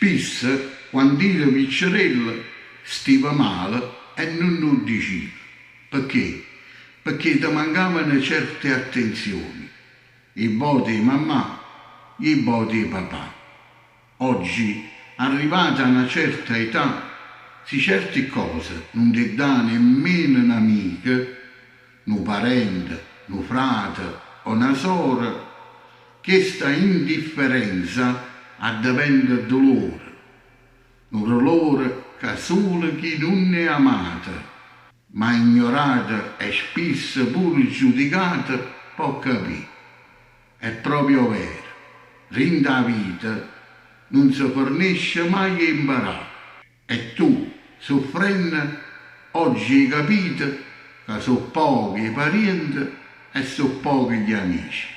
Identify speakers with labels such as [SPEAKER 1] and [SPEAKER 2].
[SPEAKER 1] Spisso, quand'ire piccerella, stive male e nun 'o dicive. Pecché? Pecché te mancavano certe attenzioni, 'e vote 'e mammà, 'e vote 'e papà. Oggi, arrivata a na certa età, si certi ccose nun t' 'e dà nemmeno n'amico, nu parente, nu frate o na sora, chesta indifferenza addeventa dulore, nu dolore ca sulo chi nun è amato, ma ignorato e spisso pure giudicato pò capì. È proprio overo, dint' 'a vita nun se fernesce maje 'e 'mparà e tu, suffrenno, ogge hê capito ca so' poche 'e pariente e so' poche gli amici.